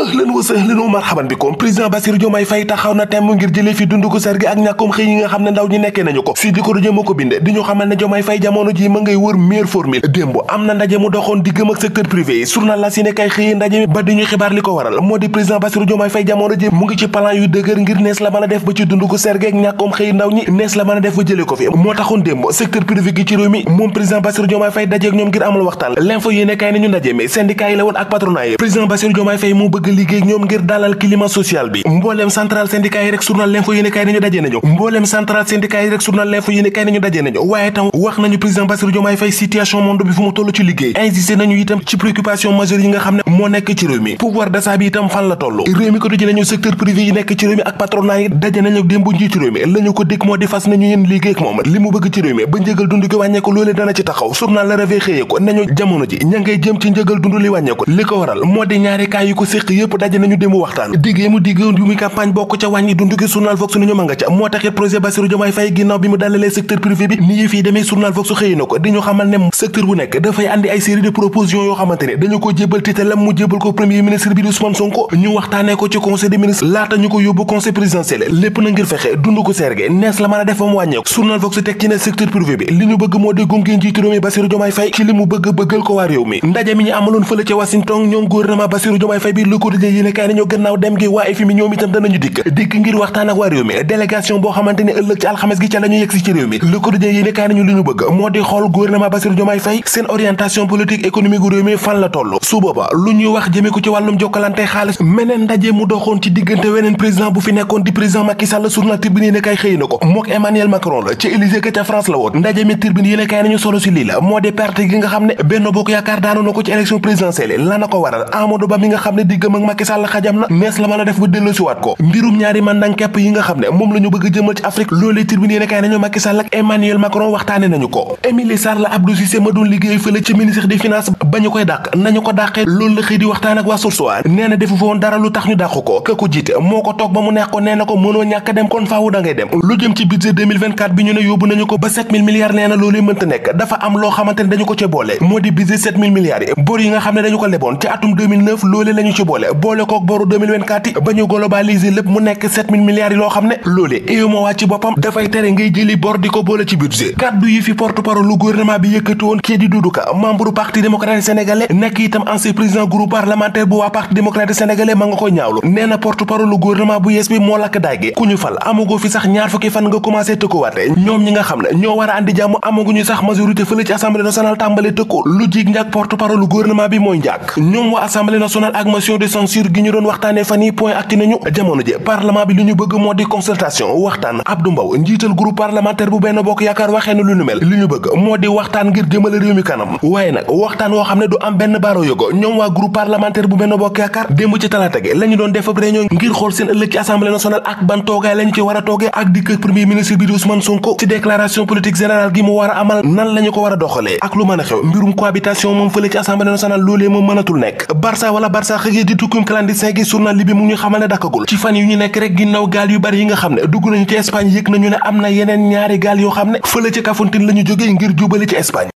ahlan wa sahlan wa marhaban bikum président Bassirou Diomaye Faye taxaw na temm ngir jëlee fi dundu ko ser gi ak ñàkkum xëy yi nga xam ne ndaw ñi nekkee nañu ko si di ko rajo moo ko binde di ñu xamal ne Diomaye Faye jamono ji ma ngay wër meilleure formule démb am na ndaje mu doxoon diggam ak secteur privé yi journal La Séné kay xëyee ndaje mi ba di ñu xibaar li ko waral moo di président Bassirou Diomaye Faye jamono ji mu ngi ci plan yu dëgër ngir nees la mën a def ba ci dundu ko ser gi ak ñàkkum xëy ndaw ñi nees la mën a def ba jëlee ko fi moo taxoon démb secteur privé gi ci réew mi moom président Bassirou Diomaye Faye dajeek ñoom ngir amal waxtaan l'info yéene kay nañu ndaje mi syndicat yi la woon ak patronat yi président Bassirou Diomaye Faye mu bëgg liggéey ak ñoom ngir dalal climat social bi mbooleem central syndicat yi rek journal l'info yéene kay nañu daje nañu mbooleem central syndicat yi rek journal l'info yéene kay nañu daje nañu waaye tam wax nañu président Bassirou Diomaye Faye situation monde bi fu mu toll ci liggéey insisté nañu itam ci préoccupation majeure yi nga xam ne moo nekk ci réew mi pouvoir d'achat bi itam fan la toll réew mi ko daje nañu secteur privé yi nekk ci réew mi ak patronat yi daje nañu démb njiitu réew mi lañu ko dikk moo di fas nañu yéen liggéey ak moom li mu bëgg ci réew mi ba njëgal dund gi wàññeeku loolee dana ci taxaw journal La Réveil xëyee ko nañu jamono ji ña ngay jëm ci njëgal dund li wàññeeku li ko waral moo di ñaari kaay yu ko séq yëpp daje nañu démb waxtaan diggée mu diggoon yu muy campagne bokk ca wàññi dund gi journal Vox nañu ma nga ca moo taxit projet Bassirou Diomaye Faye ginnaaw bi mu dalalee secteur privé bi ni yëf yi demee journal Vox xëy na ko di ñu xamal ne secteur bu nekk dafay andi ay série de propositions yoo xamante ne dañu ko jébal titalam mu jébal ko premier ministre bi di Ousmane Sonko ñu waxtaanee ko ci conseil des ministres laata ñu ko yóbbu conseil présidentiel lépp na ngir fexe dund ko serge nees la mën a def ba mu wàññeeku journal Vox teg ci ne secteur privé bi li ñu bëgg moo di gunge njiitu réew mi Bassirou Diomaye Faye ci li mu bëgg bëggal ko waa réew mi ndaje mi ñu amaloon fële ca Washington ñoom gouvernement Bassirou Diomaye Faye bi Le Quotidien yéene kaay nañu gannaaw dem gi waa FMI ñoom itam danañu dikk ngir waxtaan ak waa réew mi délégation boo xamante ne ëllëg ci alxames gi ca la ñu yegsi ci réew mi Le Quotidien yéene kaay nañu li ñu bëgg moo di xool gouvernement Bassirou Diomaye Faye seen orientation politique économique gu réew mi fan la toll su booba lu ñuy wax jëme ko ci wàllum jokkalante xaalis meneen ndaje mu doxoon ci diggante weneen président bu fi nekkoon di président Macky Sall journal Tribune yéene kaay xëy na ko mook Emmanuel Macron la ci Élysée ka ca France la woon ndaje mi Tribune yéene kaay nañu solo si lii la moo di perte gi nga xam ne Benno Bokk Yaakaar daanu na ko ci élection présidentielle la na ko waral Amadou Ba mi nga xam ne diggam ak Macky Sall xajam na nees la mën a def ba delloosiwaat ko mbirum ñaari mandat képp yi nga xam ne moom la ñu bëgg jëmal ci Afrique loolee Tribune yéene kaay nañu Macky Sall ak Emmanuel Macron waxtaane nañu ko Émilie Sarr la Abdou Cissé ma doon liggéey fële ci ministre des finances ba ñu koy dàq nañu ko dàqee loolu la xëy di waxtaan ak waa Source A nee na defu fa woon dara lu tax ñu dàq ko ka ko jiite moo ko toog ba mu neex ko nee na ko mënoo ñàkk dem kon faawu da ngay dem lu jëm ci budget 2024 bi ñu ne yóbbu nañu ko ba 7000 milliards nee na loolu mënta nekk dafa am loo xamante ne dañu ko ci boole moo di budget 7000 milliards yi bor yi nga xam ne dañu ko leboon ci atum 2009 loolee lañu ci boole kook boru 2024 yi ba ñu globaliser lépp mu nekk 7000 milliards yi loo xam ne loolee EUMOA waa ci boppam dafay tere ngay jëli bor di ko boole ci budget kaddu yi fi porte-parole lu gouvernement bi yëkkati woon kii di Doudou Ka membre parti démocratique sénégalais nekk itam ancien président groupe parlementaire bu waa parti démocratique sénégalais ma nga koy ñaawlu nee na porte-parole lu gouvernement bu yees bi moo lakk daay gi ku ñu fal amagoo fi sax ñaar fukki fan nga commencé tëkkuwaate ñoom ñi nga xam ne ñoo war a andi jàmm amaguñu sax majorité fële ci assemblée nationale tàmbale tëkku lu jig njàk porte-parole lu gouvernement bi mooy njàk ñoom waa assemblée nationale ak motion de censure gi ñu doon waxtaane fan yi point acti nañu jamono ji parlement bi li ñu bëgg moo di consultation waxtaan Abdou Mbow njiital groupe parlementaire bu Benno Bokk Yaakaar waxee na lu nu mel li ñu bëgg moo di waxtaan ngir jëmale réew mi kanam waaye nag waxtaan woo xam ne du am benn baaro yogo ñoom waa groupe parlementaire bu Benno Bokk Yaakaar démb ci talaata gi la ñu doon def ab réunion ngir xool seen ëllëg ci assemblée nationale ak ban toogaay lañu ci war a toogee ak dikk premier ministre bi di Ousmane Sonko ci déclaration politique générale gi mu war a amal nan lañu ko war a doxalee ak lu mën a xew mbirum cohabitation moom fële ci assemblée nationale loolee moom mënatul nekk Barça wala Barça xëgee di tukkum clandestin gi journal li bi mu ñu xamal ne dakkagul ci fan yu ñu nekk rek ginnaaw gaal yu bari yi nga xam ne dugg nañu ci Espagne yëg nañu ne am na yeneen ñaari gaal yoo xam ne fële ci Kafountine la ñu jógee ngir jubali ci Espagne